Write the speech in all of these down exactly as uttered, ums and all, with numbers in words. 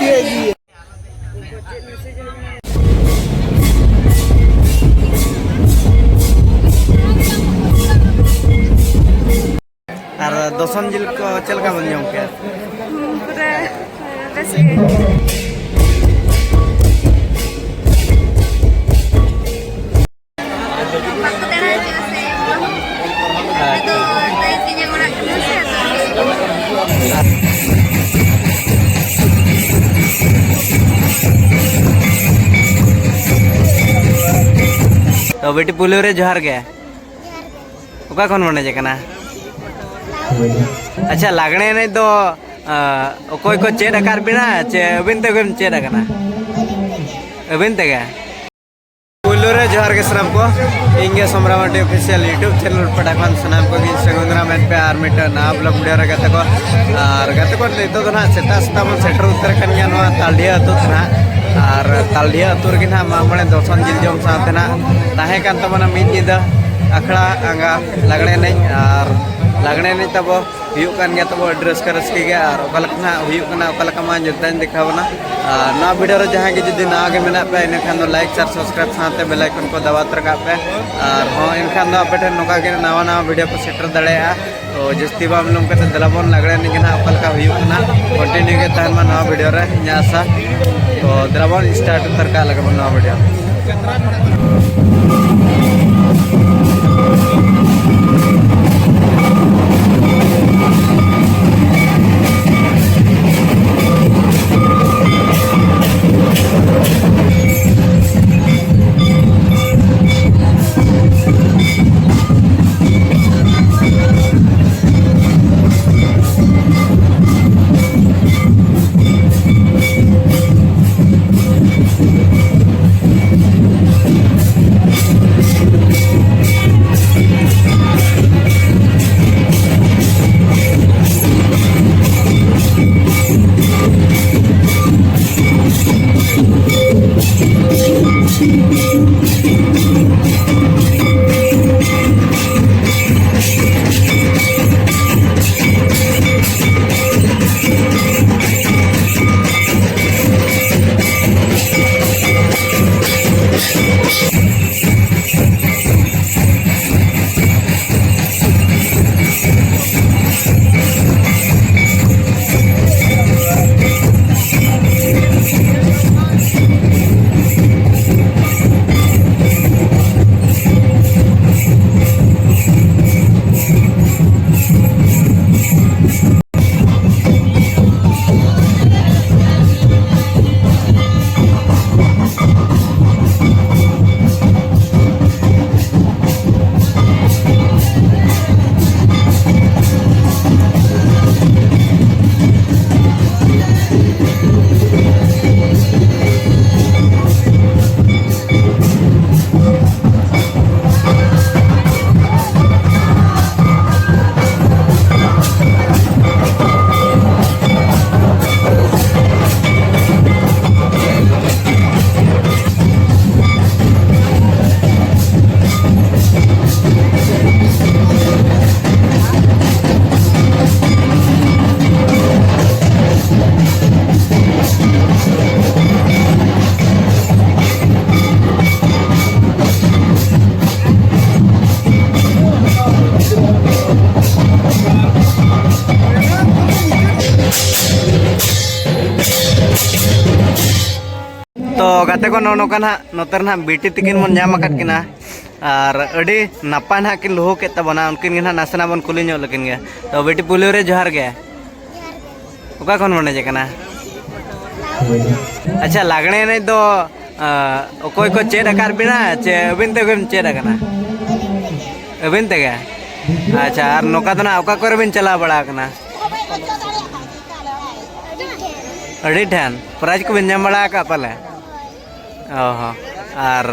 ᱟᱨ ᱫᱚᱥᱚᱱ ᱡᱤᱞ ᱠᱚ ᱪᱮᱫ ᱞᱮᱠᱟ ᱵᱚᱱ ᱡᱚᱢ ᱠᱮᱫᱟ? ᱦᱩᱸ, ᱯᱩᱨᱟᱹ ᱵᱮᱥ ᱜᱮ᱾ ᱵᱟᱠᱚ ᱫᱟᱬᱟ ᱦᱚᱪᱚᱜᱼᱟ ᱥᱮ᱾ ᱟᱫᱚ ᱫᱟᱹᱭ ᱛᱤᱧᱟᱹᱝ ᱚᱲᱟᱜ ᱠᱟᱱᱟ ᱥᱮ, ᱟᱫᱚ ᱛᱚ ᱵᱤᱴᱤ ᱯᱩᱭᱞᱩ ᱨᱮ ᱡᱚᱦᱟᱨ ᱜᱮ᱾ ᱚᱠᱟ ᱠᱷᱚᱱ ᱵᱚᱱ ᱦᱮᱡ ᱟᱠᱟᱱᱟ? ᱟᱪᱪᱷᱟ, ᱞᱟᱜᱽᱬᱮ ᱮᱱᱮᱡ ᱫᱚ, ᱟ, ᱚᱠᱚᱭ ᱠᱚ ᱪᱮᱫ ᱟᱠᱟᱫ ᱵᱤᱱᱟ ᱪᱮ ᱟᱹᱵᱤᱱ ᱛᱮᱵᱤᱱ ᱪᱮᱫ ᱟᱠᱟᱱᱟ? ᱟᱹᱵᱤᱱ ᱛᱮᱜᱮ? ᱯᱩᱭᱞᱩ ᱨᱮ ᱡᱚᱦᱟᱨ ᱜᱮ ᱥᱟᱱᱟᱢ ᱠᱚ, ᱤᱧ ᱜᱮ ᱥᱚᱢᱨᱟ ᱢᱟᱨᱰᱤ official YouTube channel ᱯᱟᱦᱴᱟ ᱠᱷᱚᱱ ᱥᱟᱱᱟᱢ ᱠᱚᱜᱮ ᱥᱟᱹᱜᱩᱱ ᱫᱟᱨᱟᱢ ᱢᱮᱱ ᱯᱮ ᱟᱨ ᱢᱤᱫᱴᱟᱝ ᱱᱟᱣᱟ vlog video ᱨᱮ ᱜᱟᱛᱮ ᱠᱚ᱾ ᱟᱨ ᱜᱟᱛᱮ ᱠᱚ, ᱱᱤᱛᱚᱜ ᱫᱚ ᱱᱟᱦᱟᱜ ᱥᱮᱛᱟᱜ ᱥᱮᱛᱟᱜ ᱵᱚᱱ ᱥᱮᱴᱮᱨ ᱩᱛᱟᱹᱨ ᱟᱠᱟᱱ ᱜᱮᱭᱟ ᱱᱚᱣᱟ ᱛᱟᱞᱰᱤᱦᱟᱹ ᱟᱹᱛᱩ ᱛᱮ ᱱᱟᱦᱟᱜ᱾ ᱟᱨ ᱛᱟᱞᱰᱤᱦᱟᱹ ᱟᱹᱛᱩ ᱨᱮᱜᱮ ᱱᱟᱦᱟᱜ ᱢᱟᱜ ᱢᱚᱬᱮ ᱫᱚᱥᱚᱱ ᱡᱤᱞ ᱡᱚᱢ ᱥᱟᱶᱛᱮ ᱱᱟᱦᱟᱜ ᱛᱟᱦᱮᱸ ᱠᱟᱱ ᱛᱟᱵᱚᱱᱟ ᱢᱤᱫ ᱧᱤᱫᱟᱹ ᱟᱠᱷᱲᱟ ᱟᱸᱜᱟ ᱞᱟᱜᱽᱬᱮ ᱮᱱᱮᱡ᱾ ᱟᱨ ᱞᱟᱜᱽᱬᱮ ᱮᱱᱮᱡ ᱛᱟᱵᱚ ᱦᱩᱭᱩᱜ ᱠᱟᱱ ᱜᱮᱭᱟ ᱛᱟᱵᱚ ᱟᱹᱰᱤ ᱨᱟᱹᱥᱠᱟᱹ ᱨᱟᱹᱥᱠᱤ ᱜᱮ᱾ ᱟᱨ ᱚᱠᱟ ᱞᱮᱠᱟ ᱱᱟᱦᱟᱜ ᱦᱩᱭᱩᱜ ᱠᱟᱱᱟ, ᱚᱠᱟ ᱞᱮᱠᱟ ᱢᱟ ᱡᱚᱛᱚᱧ ᱫᱮᱠᱷᱟᱣ ᱵᱚᱱᱟ᱾ ᱟᱨ ᱱᱚᱣᱟ video ᱨᱮ ᱡᱟᱦᱟᱸᱭ ᱜᱮ ᱡᱩᱫᱤ ᱱᱟᱣᱟ ᱜᱮ ᱢᱮᱱᱟᱜ ᱯᱮᱭᱟ, ᱤᱱᱟᱹ ᱠᱷᱟᱱ ᱫᱚ like, share, subscribe ᱥᱟᱶᱛᱮ bell icon ᱠᱚ ᱫᱟᱵᱟᱣ ᱛᱚᱨᱟ ᱠᱟᱜ ᱯᱮ᱾ ᱟᱨ ᱦᱚᱸ ᱮᱱᱠᱷᱟᱱ ᱫᱚ ᱟᱯᱮ ᱴᱷᱮᱱ ᱱᱚᱝᱠᱟ ᱜᱮ ᱱᱟᱣᱟ ᱱᱟᱣᱟ video ᱠᱚ ᱥᱮᱴᱮᱨ ᱫᱟᱲᱮᱭᱟᱜᱼᱟ᱾ ᱛᱚ ᱡᱟᱹᱥᱛᱤ ᱵᱟᱝ ᱵᱤᱞᱚᱢ ᱠᱟᱛᱮ ᱫᱮᱞᱟ ᱵᱚᱱ ᱞᱟᱜᱽᱬᱮ ᱮᱱᱮᱡ ᱜᱮ ᱱᱟᱦᱟᱜ ᱚᱠᱟ ᱞᱮᱠᱟ ᱦᱩᱭᱩᱜ ᱠᱟᱱᱟ, continue ᱜᱮ ᱛᱟᱦᱮᱱ ᱢᱟ ᱱᱚᱣᱟ video ᱨᱮ, ᱤᱧᱟᱹᱜ ᱟᱥᱟ᱾ ᱛᱚ ᱫᱮᱞᱟ ᱵᱚᱱ start ᱩᱛᱟᱹᱨ ᱠᱟᱜ ᱞᱮᱜᱮ ᱵᱚᱱ ᱱᱚᱣᱟ video᱾ ᱛᱚ ᱜᱟᱛᱮ ᱠᱚ, ᱱᱚᱜᱼᱚ ᱱᱚᱝᱠᱟ ᱱᱟᱦᱟᱜ ᱱᱚᱛᱮ ᱨᱮ ᱱᱟᱦᱟᱜ ᱵᱤᱴᱤ ᱛᱤᱠᱤᱱ ᱵᱚᱱ ᱧᱟᱢ ᱟᱠᱟᱫ ᱠᱤᱱᱟ, ᱟᱨ ᱟᱹᱰᱤ ᱱᱟᱯᱟᱭ ᱱᱟᱦᱟᱜ ᱠᱤᱱ ᱞᱩᱦᱩ ᱠᱮᱫ ᱛᱟᱵᱚᱱᱟ᱾ ᱩᱱᱠᱤᱱ ᱜᱮ ᱱᱟᱦᱟᱜ ᱱᱟᱥᱮᱱᱟᱜ ᱵᱚᱱ ᱠᱩᱞᱤ ᱧᱚᱜ ᱞᱮᱠᱤᱱ ᱜᱮ᱾ ᱛᱚ ᱵᱤᱴᱤ, ᱯᱩᱭᱞᱩ ᱨᱮ ᱡᱚᱦᱟᱨ ᱜᱮ᱾ ᱚᱠᱟ ᱠᱷᱚᱱ ᱵᱚᱱ ᱮᱱᱮᱡ ᱠᱟᱱᱟ? ᱟᱪᱪᱷᱟ, ᱞᱟᱜᱽᱬᱮ ᱮᱱᱮᱡ ᱫᱚ, ᱟᱸ, ᱚᱠᱚᱭ ᱠᱚ ᱪᱮᱫ ᱟᱠᱟᱫ ᱵᱤᱱᱟ, ᱪᱮ ᱟᱹᱵᱤᱱ ᱛᱮᱵᱤᱱ ᱪᱮᱫ ᱟᱠᱟᱱᱟ? ᱟᱹᱵᱤᱱ ᱛᱮᱜᱮ? ᱟᱪᱪᱷᱟ, ᱟᱨ ᱱᱚᱝᱠᱟ ᱫᱚ ᱱᱟᱜ ᱚᱠᱟ ᱠᱚᱨᱮ ᱵᱤᱱ ᱪᱟᱞᱟᱣ ᱵᱟᱲᱟ ᱟᱠᱟᱱᱟ? ᱟᱹᱰᱤ ᱴᱷᱮᱱ᱾ ᱯᱨᱟᱭᱤᱡᱽ ᱠᱚᱵᱤᱱ ᱧᱟᱢ ᱵᱟᱲᱟ ᱟᱠᱟᱫ ᱯᱟᱞᱮ? ᱚ ᱦᱚᱸ᱾ ᱟᱨ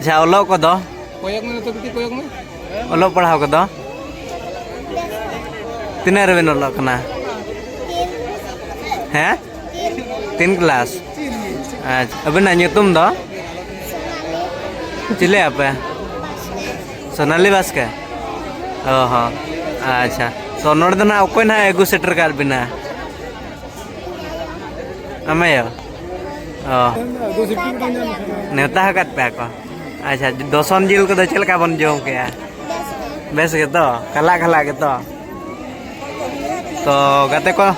ᱟᱪᱪᱷᱟ, ᱚᱞᱚᱜ ᱠᱚᱫᱚ? ᱠᱚᱭᱚᱜ ᱢᱮ ᱱᱚᱛᱮ ᱠᱟᱹᱴᱤᱡ, ᱠᱚᱭᱚᱜ ᱢᱮ᱾ ᱚᱞᱚᱜ ᱯᱟᱲᱦᱟᱣ ᱠᱚᱫᱚ? ᱛᱤᱱᱟᱹᱜ ᱨᱮᱵᱤᱱ ᱚᱞᱚᱜ ᱠᱟᱱᱟ? ᱦᱮᱸ? ᱛᱤᱱ ᱠᱞᱟᱥ? ᱟᱪᱪᱷᱟ, ᱟᱹᱵᱤᱱᱟᱜ ᱧᱩᱛᱩᱢ ᱫᱚ? ᱪᱤᱞᱤ ᱟᱯᱮ? ᱥᱳᱱᱟᱞᱤ ᱵᱟᱥᱠᱮ? ᱚ ᱦᱚᱸ, ᱟᱪᱪᱷᱟ᱾ ᱛᱚ ᱱᱚᱰᱮ ᱫᱚ ᱱᱟᱜ ᱚᱠᱚᱭ ᱱᱟᱜ ᱟᱹᱜᱩ ᱥᱮᱴᱮᱨ ᱠᱟᱜ ᱵᱤᱱᱟ? ᱟᱢᱟᱭᱳ? ᱚ᱾ ᱱᱮᱣᱛᱟ ᱟᱠᱟᱫ ᱯᱮᱭᱟ ᱠᱚ? ᱟᱪᱪᱷᱟ, ᱫᱚᱥᱚᱱ ᱡᱤᱞ ᱠᱚᱫᱚ ᱪᱮᱫ ᱞᱮᱠᱟ ᱵᱚᱱ ᱡᱚᱢ ᱠᱮᱜᱼᱟ? ᱵᱮᱥ ᱜᱮᱛᱚ? ᱠᱷᱟᱞᱟᱜ ᱠᱷᱟᱞᱟᱜ ᱜᱮᱛᱚ? ᱛᱚ ᱜᱟᱛᱮ ᱠᱚ,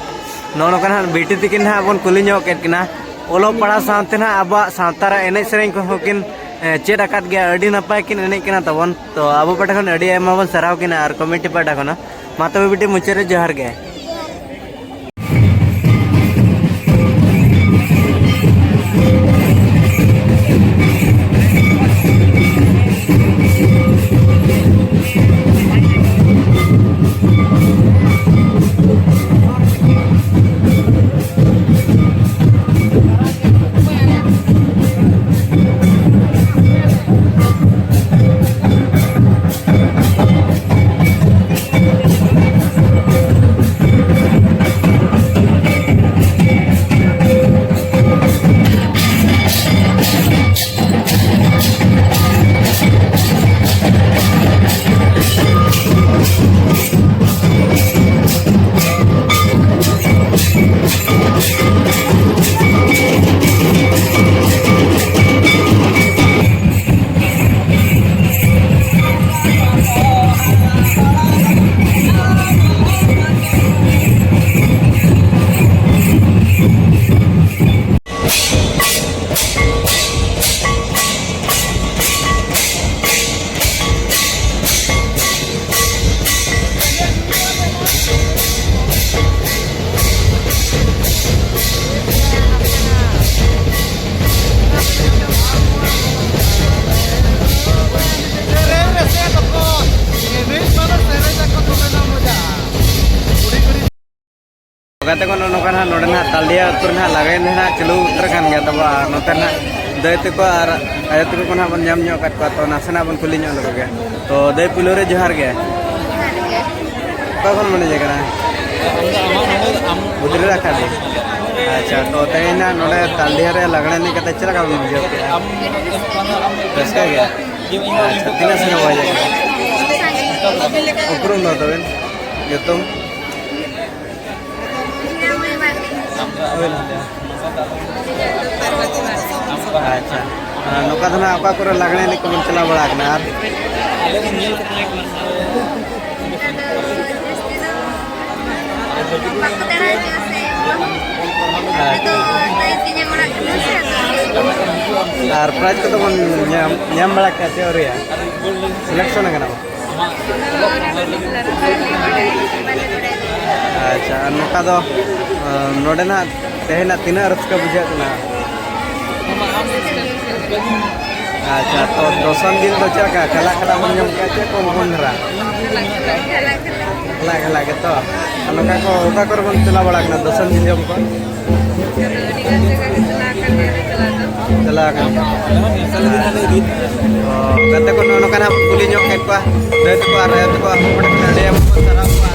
ᱱᱚᱜᱼᱚ ᱱᱚᱝᱠᱟ ᱱᱟᱦᱟᱜ ᱵᱤᱴᱤ ᱛᱤᱠᱤᱱ ᱱᱟᱦᱟᱜ ᱵᱚᱱ ᱠᱩᱞᱤ ᱧᱚᱜ ᱠᱮᱫ ᱠᱤᱱᱟ᱾ ᱚᱞᱚᱜ ᱯᱟᱲᱦᱟᱣ ᱥᱟᱶᱛᱮ ᱱᱟᱦᱟᱜ ᱟᱵᱚᱣᱟᱜ ᱥᱟᱶᱛᱟ ᱨᱮ ᱮᱱᱮᱡ ᱥᱮᱨᱮᱧ ᱠᱚᱦᱚᱸ ᱠᱤᱱ, ᱮ, ᱪᱮᱫ ᱟᱠᱟᱫ ᱜᱮᱭᱟ᱾ ᱟᱹᱰᱤ ᱱᱟᱯᱟᱭ ᱠᱤᱱ ᱮᱱᱮᱡ ᱠᱟᱱᱟ ᱛᱟᱵᱚᱱ᱾ ᱛᱚ ᱟᱵᱚ ᱯᱟᱦᱴᱟ ᱠᱷᱚᱱ ᱟᱹᱰᱤ ᱟᱭᱢᱟ ᱵᱚᱱ ᱥᱟᱨᱦᱟᱣ ᱠᱤᱱᱟ ᱟᱨ ᱠᱚᱢᱤᱴᱤ ᱯᱟᱦᱴᱟ ᱠᱷᱚᱱ ᱦᱚᱸ᱾ ᱢᱟ ᱛᱚᱵᱮ ᱵᱤᱴᱤ, ᱢᱩᱪᱟᱹᱫ ᱨᱮ ᱡᱚᱦᱟᱨ ᱜᱮ᱾ ᱜᱟᱛᱮ ᱠᱚ, ᱱᱚᱜᱼᱚ ᱱᱚᱝᱠᱟ ᱱᱟᱦᱟᱜ ᱱᱚᱰᱮ ᱱᱟᱦᱟᱜ ᱛᱟᱞᱰᱤᱦᱟ ᱟᱹᱛᱩ ᱨᱮ ᱱᱟᱦᱟᱜ ᱞᱟᱜᱽᱬᱮ ᱮᱱᱮᱡ ᱱᱟᱦᱟᱜ ᱪᱟᱹᱞᱩ ᱩᱛᱟᱹᱨ ᱟᱠᱟᱱ ᱜᱮᱭᱟ ᱛᱟᱵᱚ᱾ ᱟᱨ ᱱᱚᱛᱮ ᱱᱟᱦᱟᱜ ᱫᱟᱹᱭ ᱛᱟᱠᱚ ᱟᱨ ᱟᱭᱳ ᱛᱟᱠᱚ ᱠᱚ ᱱᱟᱦᱟᱜ ᱵᱚᱱ ᱧᱟᱢ ᱧᱚᱜ ᱟᱠᱟᱫ ᱠᱚᱣᱟ, ᱛᱚ ᱱᱟᱥᱮᱱᱟᱜ ᱵᱚᱱ ᱠᱩᱞᱤ ᱧᱚᱜ ᱞᱮᱠᱚ ᱜᱮ᱾ ᱛᱚ ᱫᱟᱹᱭ, ᱯᱩᱭᱞᱩ ᱨᱮ ᱡᱚᱦᱟᱨ ᱜᱮ᱾ ᱚᱠᱟ ᱠᱷᱚᱱ ᱵᱚᱱ ᱮᱱᱮᱡ ᱠᱟᱱᱟ? ᱵᱩᱫᱽᱨᱤ ᱨᱟᱠᱷᱟ ᱫᱮ᱾ ᱟᱪᱪᱷᱟ, ᱛᱚ ᱛᱮᱦᱮᱧ ᱱᱟᱦᱟᱜ ᱱᱚᱰᱮ ᱛᱟᱞᱰᱤᱦᱟ ᱨᱮ ᱞᱟᱜᱽᱬᱮ ᱮᱱᱮᱡ ᱠᱟᱛᱮ ᱪᱮᱫ ᱞᱮᱠᱟ ᱵᱤᱱ ᱵᱩᱡᱷᱟᱹᱣ ᱠᱮᱫᱼᱟ? ᱨᱟᱹᱥᱠᱟᱹ ᱜᱮ? ᱟᱪᱪᱷᱟ, ᱛᱤᱱᱟᱹᱜ ᱥᱮᱨᱢᱟ ᱦᱩᱭ ᱟᱠᱟᱱᱟ? ᱩᱯᱨᱩᱢ ᱫᱚ ᱛᱟᱵᱮᱱ? ᱧᱩᱛᱩᱢ? ᱟᱪᱪᱷᱟ, ᱟᱨ ᱱᱚᱝᱠᱟ ᱫᱚ ᱱᱟᱦᱟᱜ ᱚᱠᱟ ᱠᱚᱨᱮ ᱞᱟᱜᱽᱬᱮ ᱮᱱᱮᱡ ᱠᱚᱵᱚᱱ ᱪᱟᱞᱟᱣ ᱵᱟᱲᱟ ᱟᱠᱟᱱᱟ? ᱟᱨ ᱟᱨ prize ᱠᱚᱫᱚ ᱵᱚᱱ ᱧᱟᱢ, ᱧᱟᱢ ᱵᱟᱲᱟ ᱠᱮᱫᱼᱟ ᱪᱮ ᱟᱹᱣᱨᱤᱭᱟ? Selection ᱟᱠᱟᱱᱟ ᱵᱚᱱ? ᱟᱪᱪᱷᱟ, ᱟᱨ ᱱᱚᱝᱠᱟ ᱫᱚ, ᱟᱸ, ᱱᱚᱰᱮᱱᱟᱜ ᱛᱮᱦᱮᱧᱟᱜ ᱛᱤᱱᱟᱹᱜ ᱨᱟᱹᱥᱠᱟᱹ ᱵᱩᱡᱷᱟᱹᱜ ᱠᱟᱱᱟ? ᱟᱪᱪᱷᱟ, ᱛᱚ ᱫᱚᱥᱚᱱ ᱡᱤᱞ ᱫᱚ ᱪᱮᱫ ᱞᱮᱠᱟ? ᱠᱷᱟᱞᱟᱜ ᱠᱷᱟᱞᱟᱜ ᱵᱚᱱ ᱡᱚᱢ ᱠᱮᱫᱟ ᱪᱮ ᱠᱚᱢ ᱠᱚᱢ ᱫᱷᱟᱨᱟ? ᱠᱷᱟᱞᱟᱜ ᱠᱷᱟᱞᱟᱜ ᱜᱮᱛᱚ? ᱟᱨ ᱱᱚᱝᱠᱟ ᱠᱚ ᱚᱠᱟ ᱠᱚᱨᱮ ᱵᱚᱱ ᱪᱟᱞᱟᱣ ᱵᱟᱲᱟ ᱠᱟᱱᱟ ᱫᱚᱥᱚᱱ ᱡᱤᱞ ᱡᱚᱢ ᱠᱚ? ᱪᱟᱞᱟᱣ ᱟᱠᱟᱱ ᱜᱮᱭᱟ᱾ ᱚ, ᱜᱟᱛᱮ ᱠᱚ ᱱᱚᱜᱼᱚ ᱱᱚᱝᱠᱟ ᱱᱟᱜ ᱠᱩᱞᱤ ᱧᱚᱜ ᱠᱮᱫ ᱠᱚᱣᱟ, ᱫᱟᱹᱭ ᱛᱟᱠᱚ ᱟᱨ ᱟᱭᱳ ᱛᱟᱠᱚ, ᱟᱹᱰᱤ ᱟᱭᱢᱟ ᱠᱚ ᱥᱟᱨᱦᱟᱣ ᱠᱚᱣᱟ᱾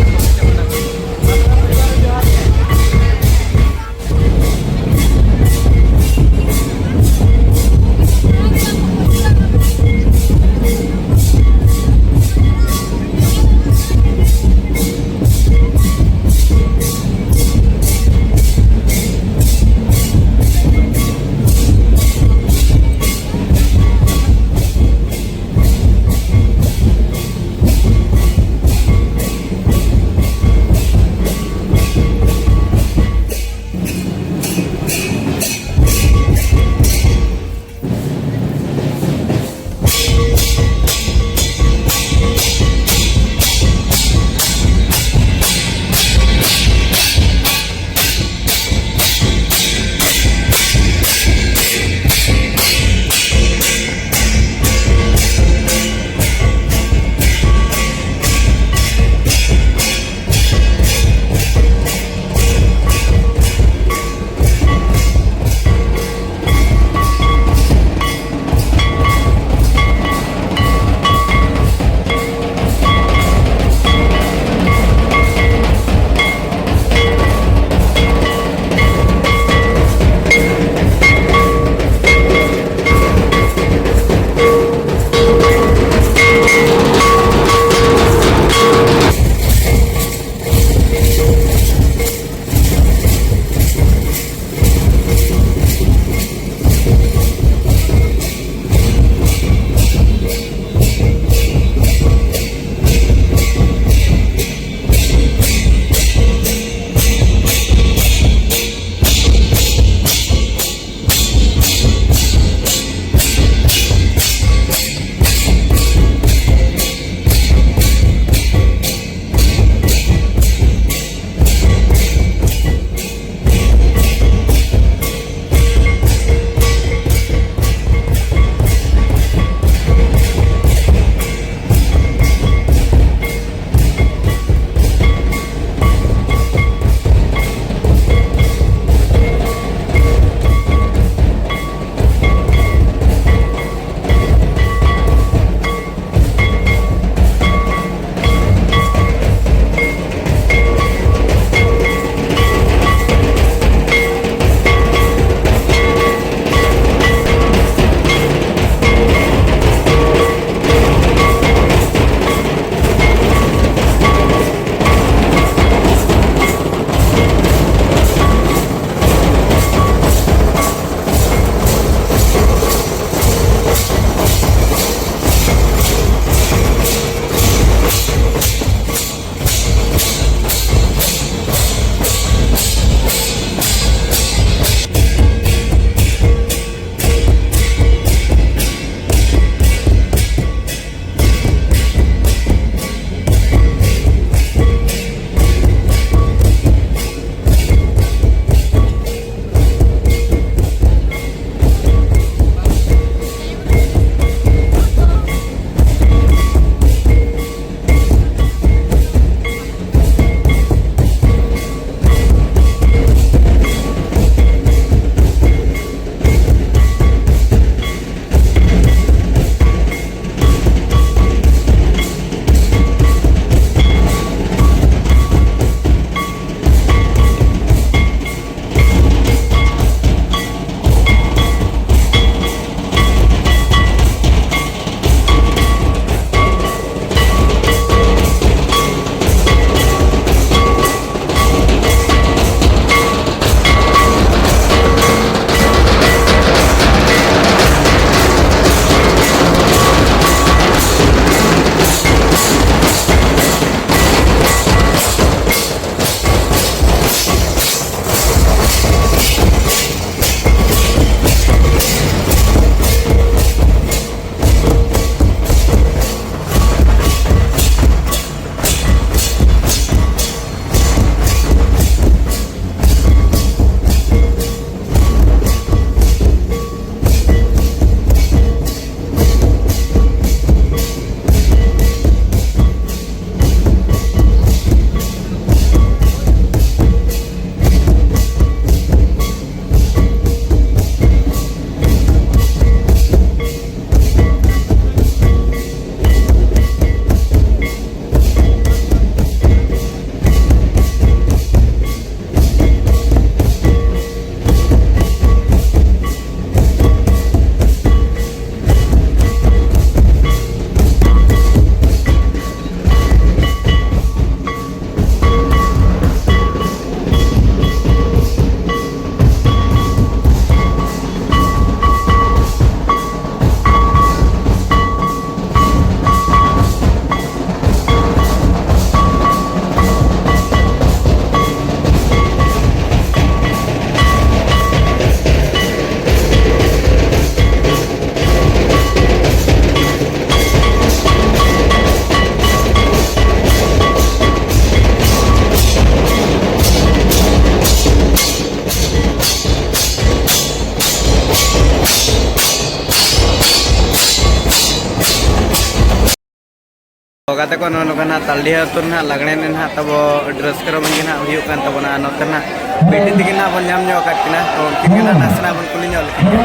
ᱜᱟᱛᱮ ᱠᱚ, ᱱᱚᱜᱼᱚ ᱱᱚᱝᱠᱟ ᱱᱟᱦᱟᱜ ᱛᱟᱞᱰᱤᱦᱟ ᱟᱹᱛᱩ ᱨᱮ ᱱᱟᱦᱟᱜ ᱞᱟᱜᱽᱬᱮ ᱮᱱᱮᱡ ᱱᱟᱦᱟᱜ ᱛᱟᱵᱚ ᱟᱹᱰᱤ ᱨᱟᱹᱥᱠᱟᱹ ᱨᱚᱢᱚᱡᱽ ᱜᱮ ᱱᱟᱦᱟᱜ ᱦᱩᱭᱩᱜ ᱠᱟᱱ ᱛᱟᱵᱚᱱᱟ᱾ ᱟᱨ ᱱᱚᱛᱮ ᱱᱟᱦᱟᱜ ᱵᱤᱴᱤ ᱛᱤᱠᱤᱱ ᱱᱟᱦᱟᱜ ᱵᱚᱱ ᱧᱟᱢ ᱧᱚᱜ ᱟᱠᱟᱫ ᱠᱤᱱᱟ, ᱛᱚ ᱩᱱᱠᱤᱱ ᱜᱮ ᱱᱟᱦᱟᱜ ᱱᱟᱥᱮᱱᱟᱜ ᱵᱚᱱ ᱠᱩᱞᱤ ᱧᱚᱜ ᱞᱮᱠᱤᱱ ᱜᱮ᱾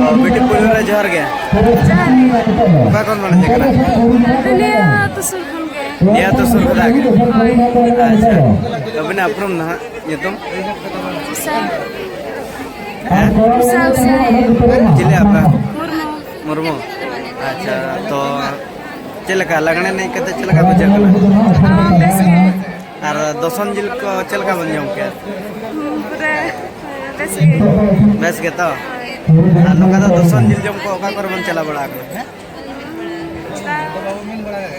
ᱛᱚ ᱵᱤᱴᱤ, ᱯᱩᱭᱞᱩ ᱨᱮ ᱡᱚᱦᱟᱨ ᱜᱮ᱾ ᱡᱚᱦᱟᱨ ᱜᱮ᱾ ᱚᱠᱟ ᱠᱷᱚᱱ ᱵᱚᱱ ᱦᱮᱡ ᱟᱠᱟᱱᱟ? ᱟᱞᱮ ᱱᱤᱭᱟᱹ ᱟᱹᱛᱩ ᱥᱩᱨ ᱠᱷᱚᱱ ᱜᱮ᱾ ᱱᱤᱭᱟᱹ ᱟᱹᱛᱩ ᱥᱩᱨ ᱠᱷᱚᱱᱟᱜ ᱜᱮ? ᱦᱳᱭ᱾ ᱟᱪᱪᱷᱟ, ᱟᱹᱵᱤᱱᱟᱜ ᱩᱯᱨᱩᱢ ᱱᱟᱦᱟᱜ ᱧᱩᱛᱩᱢ? ᱩᱥᱟ᱾ ᱦᱮᱸ? ᱩᱥᱟ, ᱩᱥᱟ᱾ ᱪᱤᱞᱤ ᱟᱯᱮ? ᱢᱩᱨᱢᱩ᱾ ᱢᱩᱨᱢᱩ? ᱟᱪᱪᱷᱟ, ᱛᱚ ᱪᱮᱫ ᱞᱮᱠᱟ ᱞᱟᱜᱽᱬᱮ ᱮᱱᱮᱡ ᱠᱟᱛᱮ ᱪᱮᱫ ᱞᱮᱠᱟ ᱵᱩᱡᱷᱟᱹᱜ ᱠᱟᱱᱟ? ᱦᱚᱸ, ᱵᱮᱥ ᱜᱮ᱾ ᱟᱨ ᱫᱚᱥᱚᱱ ᱡᱤᱞ ᱠᱚ ᱪᱮᱫ ᱞᱮᱠᱟ ᱵᱚᱱ ᱡᱚᱢ ᱠᱮᱫᱟ? ᱦᱩᱸ, ᱯᱩᱨᱟᱹ ᱵᱮᱥ ᱜᱮ᱾ ᱵᱮᱥ ᱜᱮᱛᱚ? ᱟᱨ ᱱᱚᱝᱠᱟ ᱫᱚ ᱫᱚᱥᱚᱱ ᱡᱤᱞ ᱡᱚᱢ ᱠᱚ ᱚᱠᱟ ᱠᱚᱨᱮ ᱵᱚᱱ ᱪᱟᱞᱟᱣ ᱵᱟᱲᱟ ᱟᱠᱟᱱᱟ?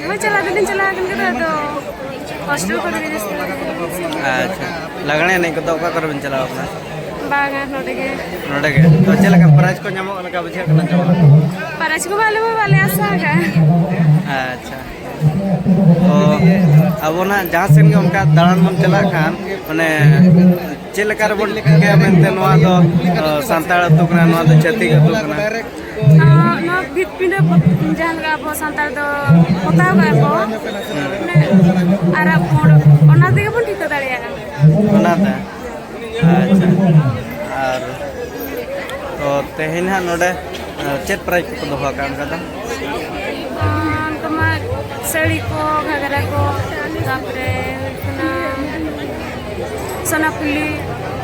ᱦᱳᱭ, ᱪᱟᱞᱟᱣ ᱫᱚᱞᱤᱧ ᱪᱟᱞᱟᱣ ᱟᱠᱟᱱ ᱜᱮᱭᱟ, ᱟᱫᱚ ᱦᱳᱥᱴᱮᱞ ᱠᱚᱨᱮ ᱜᱮ ᱡᱟᱹᱥᱛᱤ ᱫᱚ᱾ ᱟᱪᱪᱷᱟ, ᱞᱟᱜᱽᱬᱮ ᱮᱱᱮᱡ ᱠᱚᱫᱚ ᱚᱠᱟ ᱠᱚᱨᱮ ᱵᱮᱱ ᱪᱟᱞᱟᱣ ᱟᱠᱟᱱᱟ? ᱵᱟᱝᱟ, ᱱᱚᱰᱮ ᱜᱮ᱾ ᱱᱚᱰᱮ ᱜᱮ? ᱛᱚ ᱪᱮᱫ ᱞᱮᱠᱟ ᱯᱨᱟᱭᱤᱡᱽ ᱠᱚ ᱧᱟᱢᱚᱜ ᱠᱟᱱᱟ ᱵᱩᱡᱷᱟᱹᱜ ᱠᱟᱱᱟ ᱪᱮ ᱵᱟᱝ? ᱯᱨᱟᱭᱤᱡᱽ ᱠᱚᱢᱟ ᱟᱞᱮ ᱢᱟ ᱵᱟᱞᱮ ᱟᱥᱟ ᱟᱠᱟᱫᱼᱟ᱾ ᱟᱪᱪᱷᱟ, ᱛᱚ ᱟᱵᱚ ᱱᱟᱜ ᱡᱟᱦᱟᱸ ᱥᱮᱱ ᱜᱮ ᱚᱱᱠᱟ ᱫᱟᱬᱟᱱ ᱵᱚᱱ ᱪᱟᱞᱟᱜ ᱠᱷᱟᱱ, ᱢᱟᱱᱮ ᱪᱮᱫ ᱞᱮᱠᱟ ᱨᱮᱵᱚᱱ ᱴᱷᱤᱠᱟᱹᱭᱟ ᱢᱮᱱᱛᱮ ᱱᱚᱣᱟ ᱫᱚ, ᱚ, ᱥᱟᱱᱛᱟᱲ ᱟᱹᱛᱩ ᱠᱟᱱᱟ, ᱱᱚᱣᱟ ᱫᱚ ᱪᱷᱟᱹᱛᱤᱠ ᱟᱹᱛᱩ ᱠᱟᱱᱟ? ᱟᱨ ᱱᱚᱣᱟ ᱵᱷᱤᱛ ᱯᱤᱸᱰᱟᱹ ᱯᱚᱛ-, ᱡᱟᱦᱟᱸ ᱞᱮᱠᱟ ᱟᱵᱚ ᱥᱟᱱᱛᱟᱲ ᱫᱚ ᱯᱚᱛᱟᱣ ᱠᱟᱜᱼᱟ ᱠᱚ, ᱢᱟᱱᱮ ᱟᱨᱟᱜ ᱯᱩᱸᱰ, ᱚᱱᱟ ᱛᱮᱜᱮ ᱵᱚᱱ ᱴᱷᱤᱠᱟᱹ ᱫᱟᱲᱮᱭᱟᱜᱼᱟ᱾ ᱚᱱᱟᱛᱮ? ᱟᱪᱪᱷᱟ᱾ ᱟᱨ ᱛᱚ ᱛᱮᱦᱮᱧ ᱦᱟᱸᱜ ᱱᱚᱰᱮ, ᱮ, ᱪᱮᱫ ᱯᱨᱟᱭᱤᱡᱽ ᱠᱚᱠᱚ ᱫᱚᱦᱚ ᱟᱠᱟᱫᱼᱟ ᱚᱱᱠᱟ ᱫᱚ? ᱟᱨ ᱛᱳᱢᱟᱨ ᱥᱟᱹᱲᱤ ᱠᱚ, ᱜᱷᱟᱜᱽᱨᱟ ᱠᱚ, ᱛᱟᱯᱚᱨᱮ ᱦᱩᱭᱩᱜ ᱠᱟᱱᱟ ᱥᱚᱱᱟ ᱯᱷᱩᱞᱤ,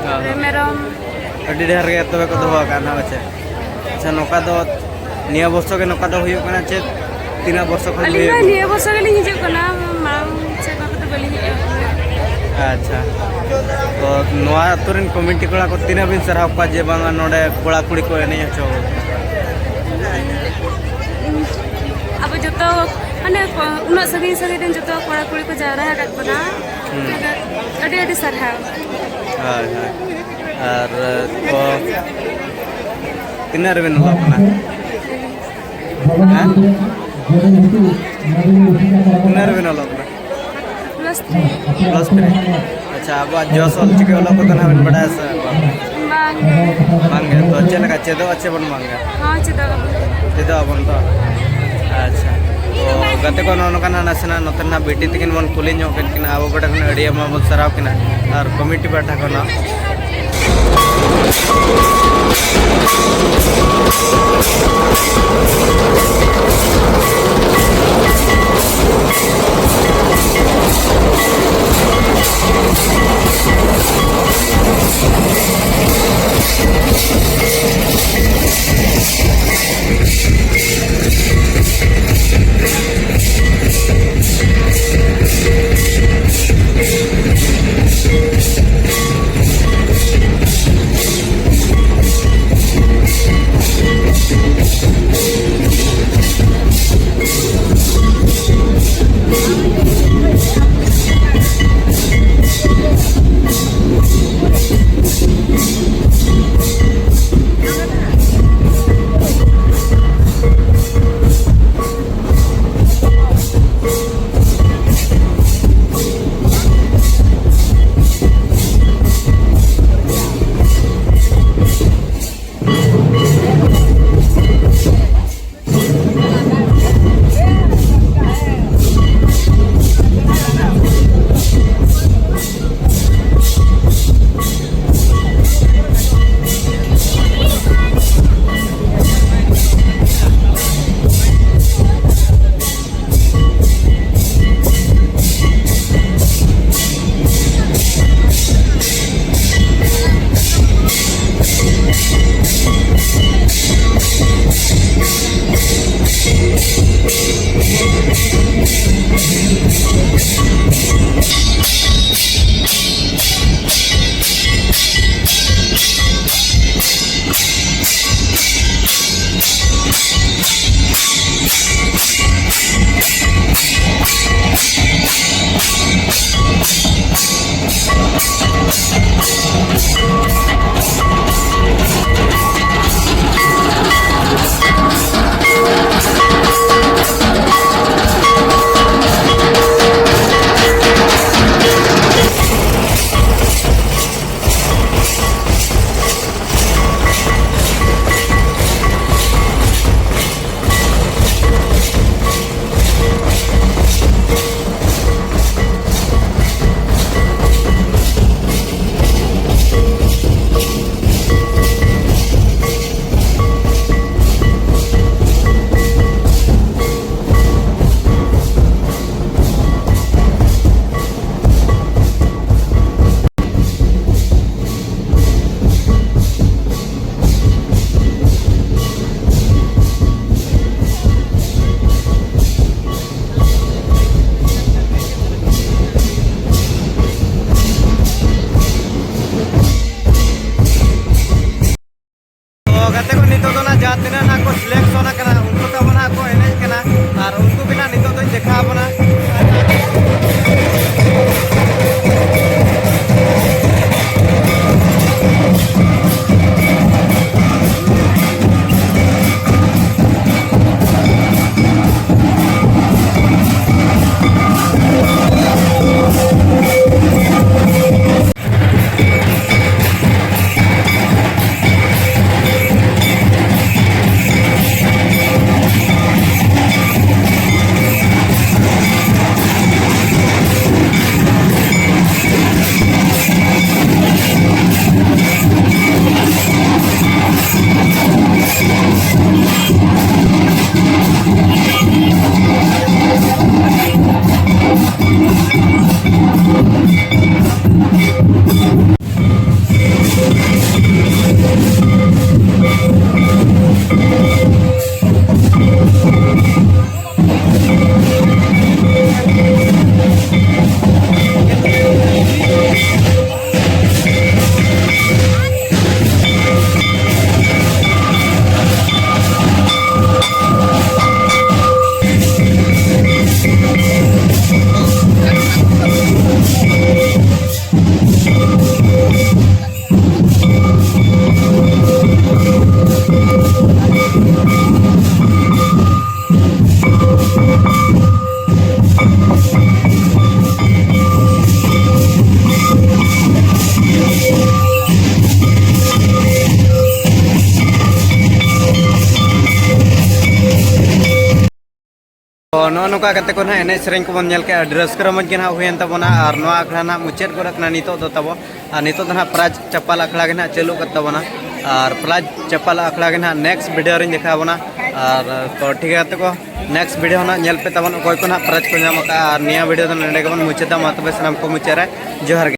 ᱛᱟᱯᱚᱨᱮ ᱢᱮᱨᱚᱢ᱾ ᱟᱹᱰᱤ ᱰᱷᱮᱨ ᱜᱮ ᱛᱚᱵᱮ ᱠᱚ ᱫᱚᱦᱚ ᱟᱠᱟᱫᱼᱟ ᱱᱟᱦᱟᱜ, ᱯᱟᱪᱮ? ᱟᱪᱪᱷᱟ, ᱱᱚᱝᱠᱟ ᱫᱚ ᱱᱤᱭᱟᱹ ᱵᱚᱨᱥᱚ ᱜᱮ ᱱᱚᱝᱠᱟ ᱫᱚ ᱦᱩᱭᱩᱜ ᱠᱟᱱᱟ ᱪᱮ ᱛᱤᱱᱟᱹᱜ ᱵᱚᱨᱥᱚ ᱠᱷᱚᱱ ᱟᱹᱞᱤᱧ ᱦᱩᱭᱩᱜ ᱢᱟ ᱠᱟᱱᱟ? ᱱᱤᱭᱟᱹ ᱵᱚᱨᱥᱚ ᱜᱮᱞᱤᱧ ᱦᱤᱡᱩᱜ ᱠᱟᱱᱟ, ᱢᱟᱲᱟᱝ ᱥᱮᱨᱢᱟ ᱠᱚᱫᱚ ᱵᱟᱹᱞᱤᱧ ᱦᱮᱡ ᱟᱠᱟᱱᱟ᱾ ᱟᱪᱪᱷᱟ, ᱛᱚ ᱱᱚᱣᱟ ᱟᱹᱛᱩ ᱨᱮᱱ ᱠᱚᱢᱤᱴᱤ ᱠᱚᱲᱟ ᱠᱚ ᱛᱤᱱᱟᱹᱜ ᱵᱤᱱ ᱥᱟᱨᱦᱟᱣ ᱠᱚᱣᱟ ᱡᱮ ᱵᱟᱝᱟ ᱱᱚᱰᱮ ᱠᱚᱲᱟ ᱠᱩᱲᱤ ᱠᱚ ᱮᱱᱮᱡ ᱦᱚᱪᱚ ᱟᱵᱚ ᱡᱚᱛᱚ, ᱢᱟᱱᱮ, ᱩᱱᱟᱹᱜ ᱥᱟᱺᱜᱤᱧ ᱥᱟᱺᱜᱤᱧ ᱨᱮᱱ ᱡᱚᱛᱚ ᱠᱚᱲᱟ ᱠᱩᱲᱤ ᱠᱚ ᱡᱟᱣᱨᱟ ᱟᱠᱟᱫ ᱵᱚᱱᱟ᱾ ᱦᱩᱸ᱾ ᱟᱹᱰᱤ ᱟᱹᱰᱤ ᱥᱟᱨᱦᱟᱣ᱾ ᱦᱳᱭ, ᱦᱳᱭ᱾ ᱟᱨ, ᱛᱚ, ᱛᱤᱱᱟᱹᱜ ᱨᱮᱵᱤᱱ ᱚᱞᱚᱜ ᱠᱟᱱᱟ? ᱦᱮᱸ? ᱛᱤᱱᱟᱹᱜ ᱨᱮᱵᱤᱱ ᱚᱞᱚᱜ ᱠᱟᱱᱟ? Plus three. Plus three. ᱟᱪᱪᱷᱟ, ᱟᱵᱚᱣᱟᱜ ᱡᱚᱥ ᱚᱞ ᱪᱤᱠᱤ ᱚᱞᱚᱜ ᱠᱚᱫᱚ ᱱᱟᱦᱟᱜ ᱵᱤᱱ ᱵᱟᱰᱟᱭᱟ ᱥᱮ ᱵᱟᱝ? ᱵᱟᱝ ᱜᱮ᱾ ᱵᱟᱝ ᱜᱮ, ᱛᱚ ᱪᱮᱫ ᱞᱮᱠᱟ ᱪᱮᱫᱚᱜ ᱟᱪᱮ ᱵᱚᱱ ᱵᱟᱝ ᱜᱮ? ᱦᱚᱸ, ᱪᱮᱫᱚᱜ ᱟᱵᱚᱱ᱾ ᱪᱮᱫᱚᱜ ᱟᱵᱚᱱ ᱛᱚ? ᱟᱪᱪᱷᱟ᱾ ᱛᱚ ᱜᱟᱛᱮ ᱠᱚ, ᱱᱚᱜᱼᱚ ᱱᱚᱝᱠᱟ ᱱᱟᱜ ᱱᱟᱥᱮᱱᱟᱜ ᱱᱚᱛᱮ ᱱᱟᱜ ᱵᱤᱴᱤ ᱛᱟᱹᱠᱤᱱ ᱵᱚᱱ ᱠᱩᱞᱤ ᱧᱚᱜ ᱠᱮᱫ ᱠᱤᱱᱟ, ᱟᱵᱚ ᱯᱟᱦᱴᱟ ᱠᱷᱚᱱ ᱟᱹᱰᱤ ᱟᱭᱢᱟ ᱵᱚᱱ ᱥᱟᱨᱦᱟᱣ ᱠᱤᱱᱟ, ᱟᱨ ᱠᱚᱢᱤᱴᱤ ᱯᱟᱦᱴᱟ ᱠᱷᱚᱱ ᱦᱚᱸ᱾ ᱱᱚᱝᱠᱟ ᱠᱟᱛᱮ ᱠᱚ ᱱᱟᱦᱟᱜ ᱮᱱᱮᱡ ᱥᱮᱨᱮᱧ ᱠᱚᱵᱚᱱ ᱧᱮᱞ ᱠᱮᱜᱼᱟ, ᱟᱹᱰᱤ ᱨᱟᱹᱥᱠᱟᱹ ᱨᱚᱢᱚᱡᱽ ᱜᱮ ᱱᱟᱦᱟᱜ ᱦᱩᱭᱮᱱ ᱛᱟᱵᱚᱱᱟ᱾ ᱟᱨ ᱱᱚᱣᱟ ᱟᱠᱷᱲᱟ ᱱᱟᱦᱟᱜ ᱢᱩᱪᱟᱹᱫ ᱜᱚᱫ ᱟᱠᱟᱱᱟ ᱱᱤᱛᱚᱜ ᱫᱚ ᱛᱟᱵᱚ᱾ ᱟᱨ ᱱᱤᱛᱚᱜ ᱫᱚ ᱱᱟᱦᱟᱜ ᱯᱨᱟᱭᱤᱡᱽ ᱪᱟᱯᱟᱞ ᱟᱠᱷᱲᱟ ᱜᱮ ᱱᱟᱦᱟᱜ ᱪᱟᱹᱞᱩᱜ ᱠᱟᱱ ᱛᱟᱵᱚᱱᱟ᱾ ᱟᱨ ᱯᱨᱟᱭᱤᱡᱽ ᱪᱟᱯᱟᱞ ᱟᱠᱷᱲᱟ ᱜᱮ ᱱᱟᱦᱟᱜ next video ᱨᱤᱧ ᱫᱮᱠᱷᱟᱣ ᱟᱵᱚᱱᱟ᱾ ᱟᱨ ᱛᱚ ᱴᱷᱤᱠ ᱜᱮᱭᱟ ᱜᱟᱛᱮ ᱠᱚ, next video ᱱᱟᱦᱟᱜ ᱧᱮᱞ ᱯᱮ ᱛᱟᱵᱚᱱ ᱚᱠᱚᱭ ᱠᱚ ᱱᱟᱦᱟᱜ ᱯᱨᱟᱭᱤᱡᱽ ᱠᱚ ᱧᱟᱢ ᱟᱠᱟᱫᱼᱟ᱾ ᱟᱨ ᱱᱤᱭᱟᱹ video ᱫᱚ ᱱᱚᱰᱮ ᱜᱮᱵᱚᱱ ᱢᱩᱪᱟᱹᱫᱟ᱾ ᱢᱟ ᱛᱚᱵᱮ ᱥᱟᱱᱟᱢ ᱠᱚ ᱢᱩᱪᱟᱹᱫ ᱨᱮ ᱡᱚᱦᱟᱨ ᱜᱮ᱾